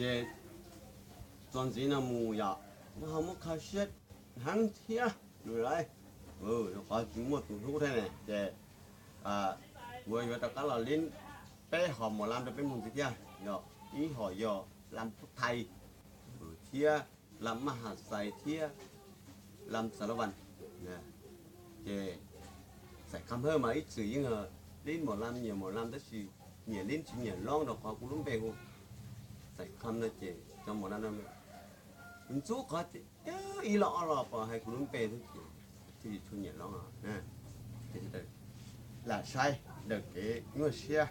Ces txuas ntxiv no mus yom, ho muab kho siab heev thiab lawm, qhov tsis muaj tus hlub thiab ne ces kuv yuav rov qab los lib peb hom mos lam rau peb mloog ntxiv thiab, yog ib hom yog lam Phub Thai thiab lam Maj Has Xais thiab lam Xas Las Vas. Ces Xais Kham Hawj mas ib txwm yeej lib mos lam, nyiam mos lam tab sis nyiam lib tsis nyiam loob rau qhov kuv lub npe hu Xais Kham no ces cov mos lam no ntxub qhov ib los ob los pom hais kuv lub npe xwb ces thiaj li tsis nyiam loob. Lam saib daws kev nyuaj siab